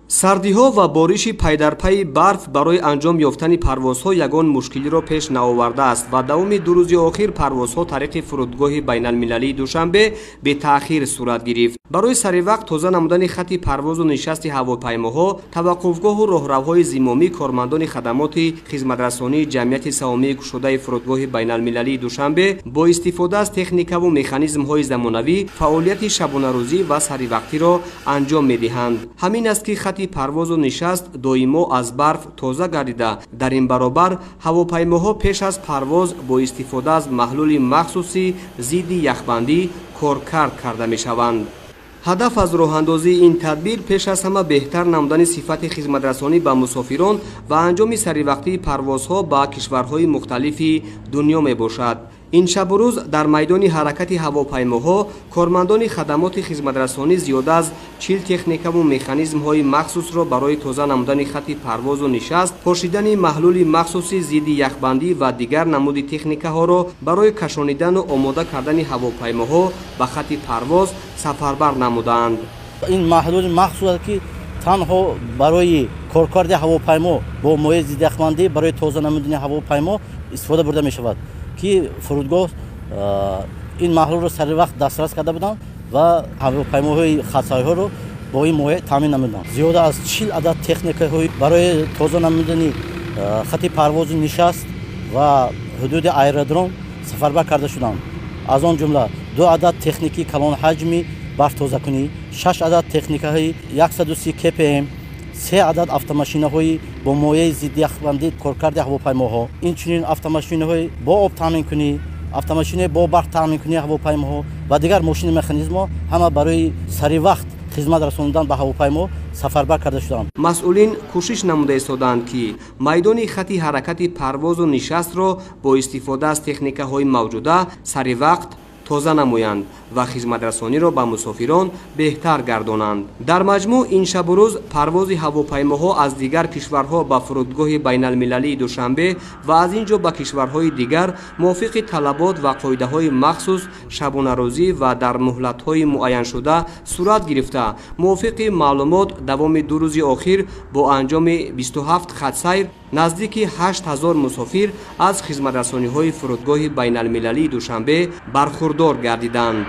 Сардиҳо ва бориши пайдарпайи барф барои анҷом ёфтани парвозҳо ягон мушкилиро пеш наовардааст ва давоми 2 рӯзи охир парвозҳо тариқи фурудгоҳи байналмилалии Душанбе бетаъхир сурат гирифт. Барои саривақт тоза намудани хати парвозу нишасти ҳавопаймоҳо, таваққуфгоҳу роҳравҳои зимомӣ кормандони хадамоти хизматрасонии ҷамъияти саҳомии кушодаи фурудгоҳи байналмилалии Душанбе бо истифода аз техникаву механизмҳои замонавӣ фаъолияти шабонарӯзӣ ва саривақтиро анҷом медиҳанд. Ҳамин аст ки хати парвозу нишаст доимо аз барф тоза гардида, дар ин баробар ҳавопаймоҳо пеш аз парвоз бо истифода аз маҳлули махсуси зидди яхбандӣ коркард карда мешаванд. Ҳадаф аз роҳандозии ин тадбир пеш аз ҳама беҳтар намудани сифати хизматрасонӣ ба мусофирон ва анҷоми саривақтии парвозҳо ба кишварҳои мухталифи дунё мебошад. Ин шабу рӯз дар майдони ҳаракати ҳавопаймоҳо кормандони хадамоти хизматрасонӣ зиёда аз 40 техникаву механизмҳои махсусро барои тоза намудани хати парвозу нишаст, пошидани маҳлули махсуси зидди яхбандӣ ва дигар намуди техникаҳоро барои кашонидану омода кардани ҳавопаймоҳо ба хати парвоз сафарбар намудаанд. Ин маҳлули махсус аст, ки танҳо барои коркарди ҳавопаймо бо моеи зидди яхбандӣ барои тоза намудани ҳавопаймо истифода бурда мешавад, ки фурудгоҳ ин маҳлулро сари вақт дастрас карда буданд ва ҳавопаймоҳои хатсайрҳоро бо ин моеъ таъмин намуданд. Зиёда аз 40 адад техникаҳои барои тоза намудани хати парвозу нишаст ва ҳудуди аэродром сафарбар карда шуданд. Аз он ҷумла 2 адад техники калонҳаҷми барфтозакунӣ, 6 адад техникаҳои 130 кпм, 3 адад автомашинаҳои бо моеи зидди яхбандӣ коркарди ҳавопаймоҳо, инчунин автомашинаҳои бо об таъминкунӣ, автомашинаи бо барқ таъминкунии ҳавопаймоҳо ва дигар мошини механизмҳо ҳама барои саривақт хизмат расонидан ба ҳавопаймо сафарбар карда шуданд. Масъулин кӯшиш намуда истодаанд, ки майдони хати ҳаракати парвозу нишастро бо истифода аз техникаҳои мавҷуда саривақт тоза намоянд ва хизматрасониро ба мусофирон беҳтар гардонанд. Дар маҷмӯъ ин шабу рӯз парвози ҳавопаймоҳо аз дигар кишварҳо ба фурудгоҳи байналмилалии Душанбе ва аз ин ҷо ба кишварҳои дигар мувофиқи талабот ва қоидаҳои махсус шабонарӯзӣ ва дар муҳлатҳои муайяншуда сурат гирифта, мувофиқи маълумот давоми 2 рӯзи охир бо анҷоми 27 хатсайр наздики 8000 мусофир аз хизматрасониҳои фурудгоҳи байналмилалии Душанбе бархурдор гардиданд.